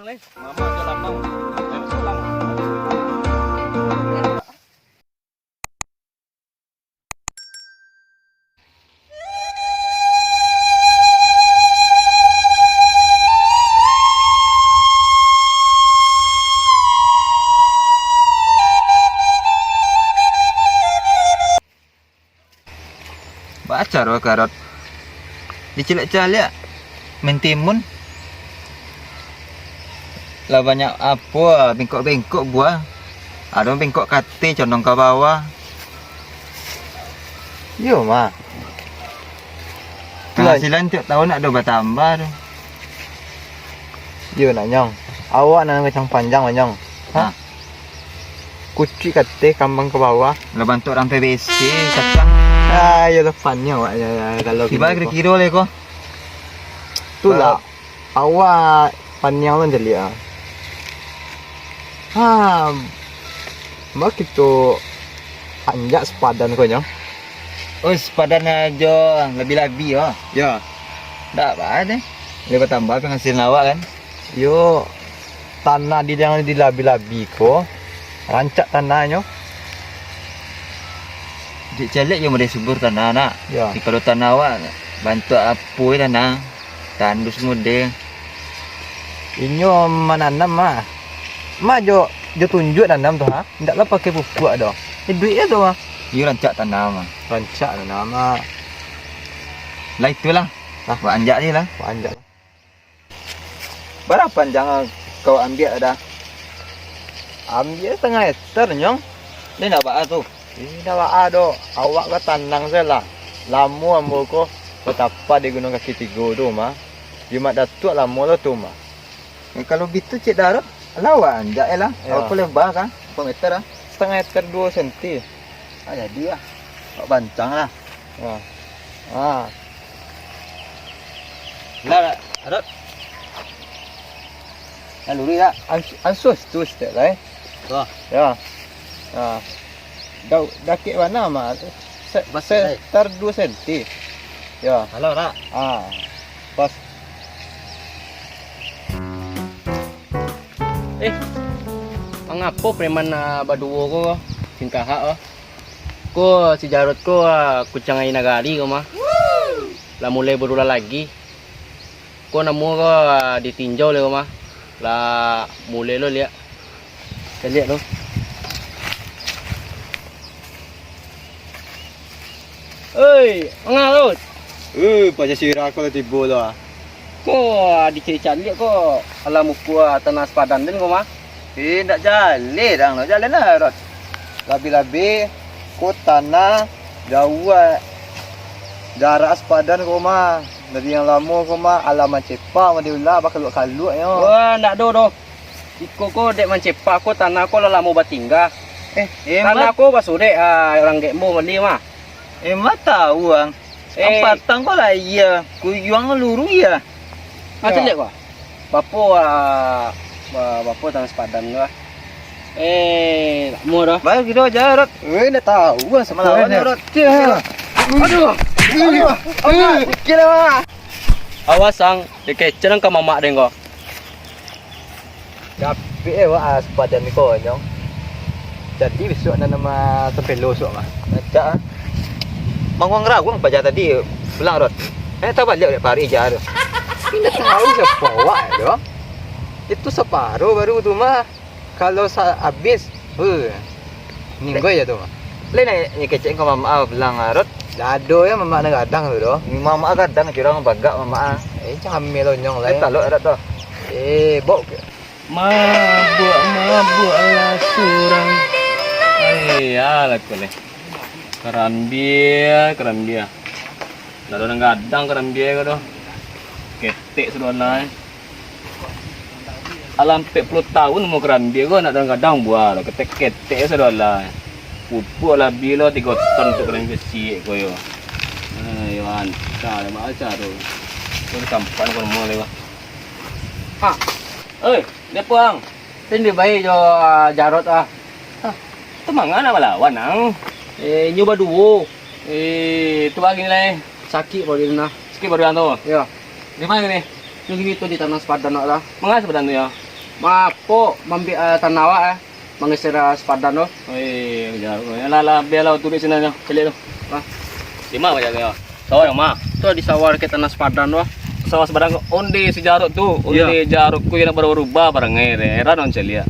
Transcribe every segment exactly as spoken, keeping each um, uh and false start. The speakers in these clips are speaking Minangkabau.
Baa caro ka Rot? Dicaliak-caliak, main timun. Lah banyak apo, bengkok-bengkok buah. Ado bengkok ka ateh, condong ka bawah. Iyo, mah. Penghasilan tiok tahun ado batambah tu. Iyo nak, Nyong. Awak nan kacang panjang lah, Nyong. Ha? Ha. Kucuik ka ateh, kambang ka bawah. Lah bantuak urang P B C, kacang. Ah, iyo lah, paniang awak, ya, ya, kalau kini ko. Kiro-kiro lai ko. Tu lah. Awak paniang lah caliak ah. Ha, ma kito anjak sapadan ko nyo. Oh, sapadan ajo labi-labi yo. Yo. Ndak baa deh. Lai batambah penghasilan awak kan. Yo, tanah di, yang dilabi-labi ko, rancak tanahnyo. Dek caliak yo model subur tanah nak. Yo. Di kalau tanah awak bantuak apo tanah. Tandus mode. Inyo mananam mah. Mah jo, jo tunjuak nanam tu ha. Ndak lah pakai pupuak doh. Iduik je tu mah. Iyo rancak tanam mah. Rancak tanam mah. Lah itulah. Hah? Wak anjak je lah. Wak anjak. Bara panjang kau ambiak dah? Ambiak satangah hektar, Nyong. Ni ndak baa tu. Indak baa doh, awak ka tanang se lah. Lamo ambo ko batapa di Gunuang Kaki Tigo tu mah. Di Mak Datuak lamo lo tu mah. Eh, kalau bitu cek Darot, lawa anjak eh lah. Yo. Awak ko leba kan? Berapa meter ah? Satangah hektar duo senti. Ah, jadi lah. Awak bancang lah. Yo. Ah. Lah, Darot. Lah, luruih tak? Ans-, ansus tu stek lah eh. Wah. Ya. Ha. Dau-, dakek bana mah. Se-, sekitar duo senti. Ya. Halo, Rak. Ha. Pas. Eh, mangapo preman, ah, baduo ko tingkahak ko? Ko si Jarot ko, ah, kucang aia nagari ko mah. Lah mulai barulah lagi. Ko namo ko, ah, ditinjau lai ko mah. Lah mulai lo liak. Caliak lo. Oi, manga lo? Eh, paja sirah ko lah tibo tu ah. Ko, ah, dicaliak-caliak ko alah muko, ah, tanah sapadan den ko mah. Eh, ndak jaleh dang lo. Jaleh lah, Rot. Labi-labi ko tanah jauah, ah, jarak sapadan ko mah. Dari yang lamo ko mah, alah mancepak mah di ulah, bakaluak-kaluak nyo. Wah, ndak ado doh. Iko ko dek mancepak ko, tanah ko lah lamo batingga. Eh, tanah ko basurek, ah, urang dek ambo bali mah. Emang tahu ang. Eh. Ang patang ko lah iya, kuyuang luruih iya. Macam dek ko. Bapo, ah, ba-, bapo tanah sapadan tu ah. Eh, lamo doh. Baru kiro aja, Rot. Eh, ndak tahu ah, sama lawan, Rot. Aduh. Aduh. Awas, Ang. Dikecek ang ka mamak den ko. Dapik eh, wak, ah, sapadan ko, Nyong. Jadi, bisuak nan nama tempelo suak mah. Rancak, ah. Manguang rawang paja tadi, pulang, Rot. Eh, tabaliak dek pari ja tu. Indak tahu siapa awak tu. Itu saparo baru tu mah. Kalau sa-, habis, beuh. Ninggoy je tu mah. Lai nak kecek kau mamak ah, pulang, ah, Rot. Dah ado ya mamak nan gadang tu doh. Mamak gadang curang bagak mamak ah. Eh, camel onyong lah. Eh, ya. Talok adat tu. Eh, bok. Mabuk, mabuk lah surang. Ai, alah ko leh. Karambia, karambia. Ndak ado nan gadang karambia ko doh. Ketek sudah lah, eh. Alah ampek puluah tahun umua karambia ko, ndak ado nan gadang buah lo. Ketek-ketek sudah lah. Pupuk lah bilo tigo ton tu karambia siek ko yo. Eh, yo anta, macam tu. Ko disampan ko nemu lewat. Ha. Oi. Nyo puang. Sendiri bae jo, ah, Jarot ah. Hah, tu manga nak balawan, ang? Eh, nyo baduo. Eh, tu bagi nilai. Sakik baru dia nah. Sakik baru yang tu? Yo. Di mana ni? Nyo gini tu di tanah sapadan nak lah. Manga sapadan tu ya? Mapo mambiak, eh, tanah awak, eh, manggeser, eh, sepadan tu? Oi, Jarot, lah, lah, bialah tu di siko nyo, caliak tu. Hah? Di ma bajago nyo? Sawah di ma? Tu di sawah dakek tanah sepadan tu. Sawah sepadan ko, onde si Jarot tu, onde Jarot ko nan barubah-rubah barangai, heran on caliak.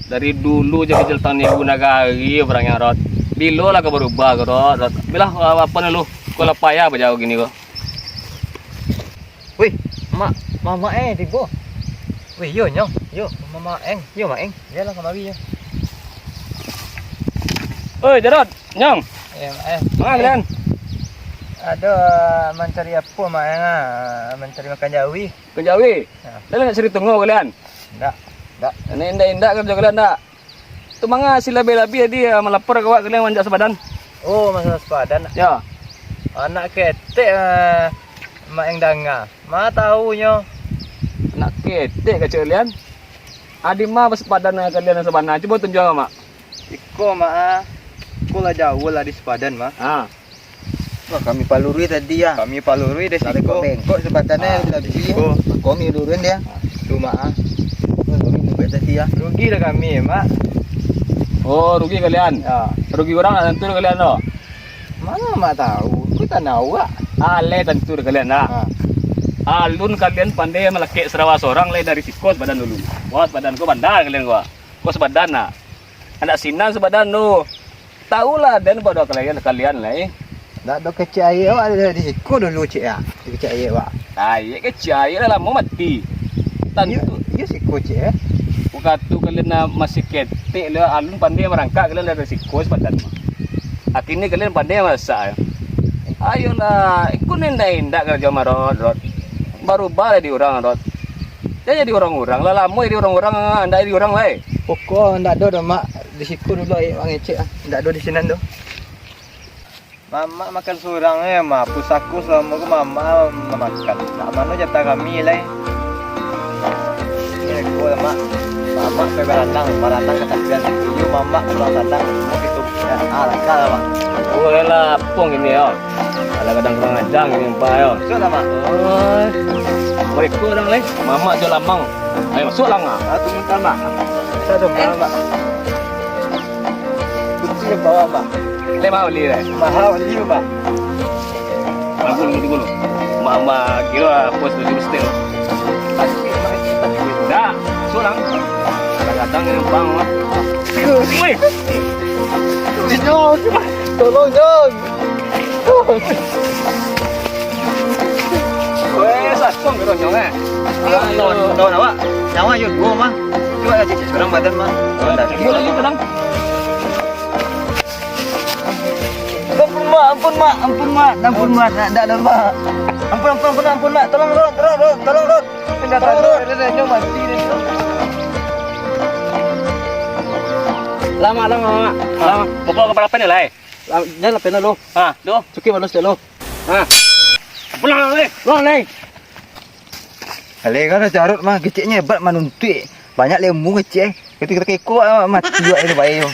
Dari dulu jo kecil tang ibu nagari barangai, Rot. Bilo lah ka barubah ko, Rot, Rot. Bilah, apo ni lu? Ko lah payah bajago kini ko. Wih, Mak, Mamak eh tibo. Wih, yo, Nyong, yo, Mamak Eng, yo, Mak Eng, yo lah kamari, yo. Oi, Jarot, Nyong. Eh, Mak, eh. Manga kalian? Ado, ah, mancari apo, Mak Eng, ah? Mancari makan jawi. Makan jawi? Ya. Dah lah nak cari tungo kalian? Ndak, ndak. Ini indak-indak karajo kalian, ndak? Tu manga si labiah-labiah tadi, ah, malapor ka awak kalian manjak sabadan. Oh, masalah sabadan. Yo. Anak ketek, ah, Mak Eng danga. Ma tahu nyo. Anak ketek kecek kalian. Adi ma basabadan dengan kalian nan sabana? Cubo tunjuak, Mak. Iko, Mak, ah. Ko lah jauah lah di sabadan, Mak. Ha. Wah, kami palurui tadi, ah. Kami palurui dari siko. Bengkok sabadan, ah, sudah bisi. Ko. Kami luruin dia. Tu, Mak, ah. Wah, kami mumpet tadi, ah. Rugi dah kami, Mak. Oh, rugi kalian? Ya. Rugi urang nak tantu kalian tu? Mano Mak tahu? Ko tanah awak. Alai tantu dah kalian dah. Ha. Alun kalian pandai malakek sarawa sorang lai dari siko sabadan dulu. Wah, sabadan ko bandar kalian ko. Ko sabadan nah. Anak sinan sabadan tu. Tahulah den pado kalian, kalian lai. Ndak ado kecek aia awak ado di siko dulu, cek ah. Di kecek aia awak. Ai, kecek aia lah lamo mati. Tantu. Iyo, iyo siko, cek, eh. Wakatu kalian na-, masih ketek lah, alun pandai marangkak kalian dari siko sabadan mah. Akhirnyo kalian pandai masak, eh. Ayolah, iko ni indak-indak karajo mah, Rot, Rot. Barubah lah di urang, Rot. Jan jadi urang-urang lah, lamo jadi urang-urang, ndak jadi urang lai. Pokok ndak ado doh, Mak. Di siko dulu aia mangecek ah. Ndak ado di sinan doh. Mamak makan surang eh, Mak. Pusako salamo ko Mamak mamakan. Nak mano jatah kami lai? Ini ko lah, Mak. Mamak pai baranang, baranang ka tapian. Iyo, Mamak pulang sadang. Mau gitu. Ya, ah, langkah lah, Mak. Oh, elah, apo kini yo? Alah, kadang kurang aja kini, Pak, yo. Masuak lah, Mak. Oi. Assalamualaikum, urang lai. Mamak jo lamang. Ayo, masuak lah, Mak. Ah, tunggu, Mak. Saya ada, Mak. Kunci di bawah, Mak. Lai mahal bali, lai. Mahal bali, Mak. Tunggu dulu, tunggu dulu. Mak, mak, kiro lah, bos tujuh setel. Dah, sulang. Kadang-kadang ni bang lah. Woi. Tolong, Jong. Weh, sasong kiro nyong, eh. Ayo. Tahu, tahu awak? Nyawa yo duo, mah. Cuba aja cek surang badan, mah. Boleh juga, Bang. Ampun, Mak, ampun, Mak, ampun, Mak, ampun, Mak, ndak, ndak, Mak. Ampun, ampun, ampun, ampun, Mak, tolong, Rot, Rot, Rot, tolong, Rot. Tolong, Rot. Lama, lama, Mak. Lama. Bapak kepala apa ni, lai? Lama, jangan lah pernah lo. Ha, tu. Cukup manusia lo. Ha. Pulang, lai. Pulang, lai. Alai kan Jarot mah, keceknyo hebat manuntuik. Banyak lemu kecek, eh. Ketek-ketek iko, ah, mati awak itu bae yo.